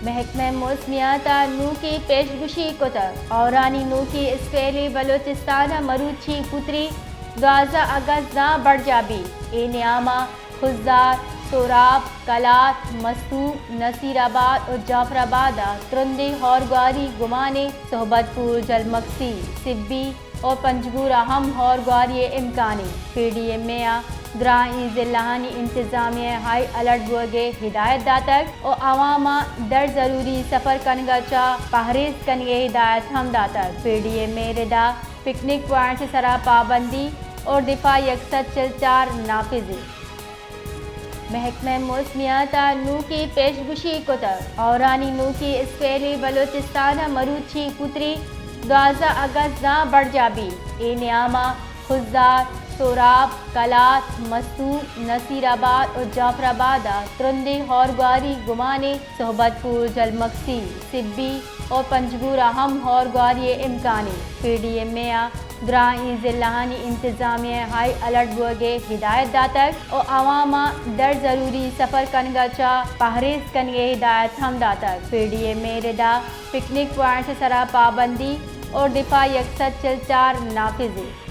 محکمہ موسمیات ءَ نوکیں پیشگوشی کتگ، ہورانی نوکیں اسپیلے بلوچستان ءَ مروچی پتری دوازدہ اگست داں برجاہ بیت۔ اے نیام ءَ خضدار، سوراب، کلات، مستونگ، نصیر آباد ءُ جعفر آباد ءَ ترندیں ہورگواری گمانے، صحبت پور، جلمکسی، سبی ءُ پنجگور ءَ ہم ہورگواری ءِ امکانے۔ پی ڈی ایم اے ءَ دراہیں ضلعانی انتظامیہ ءَ ہائی الرٹ بوگ ءِ ہدایت داتگ ءُ عوام ءَ در ضروری سفر کنگ ءَ چہ پہریز کنگ ءِ ہدایت ہم داتگ۔ پی ڈی ایم اے ءِ ردا پکنک پوائنٹس ءِ سرا پابندی اور دفاع یک سد چل چار نافذ انت۔ محکمہ موسمیات ءَ نوکیں پیشگوشی کتگ، ہورانی نوکیں اسپیلے بلوچستان ءَ مروچی پتری دوازدہ اگست داں برجاہ بیت۔ اے نیام ءَ خضدار، سوراب، کلات، مستونگ، نصیر آباد ءُ جعفر آباد ءَ ترندیں ہورگواری گمانے، صحبت پور، جلمکسی، سبی ءُ پنجگور ءَ ہم ہورگواری ءِ امکانے۔ پی ڈی ایم اے ءَ دراہیں ضلعانی انتظامیہ ءَ ہائی الرٹ بوگ ءِ ہدایت داتگ ءُ عوام ءَ در ضروری سفر کنگ ءَ چہ پہریز کنگ ءِ ہدایت ہم داتگ۔ پی ڈی ایم اے ءِ ردا پکنک پوائنٹس ءِ سرا پابندی اور دفاع یک سد چل چار نافذ انت۔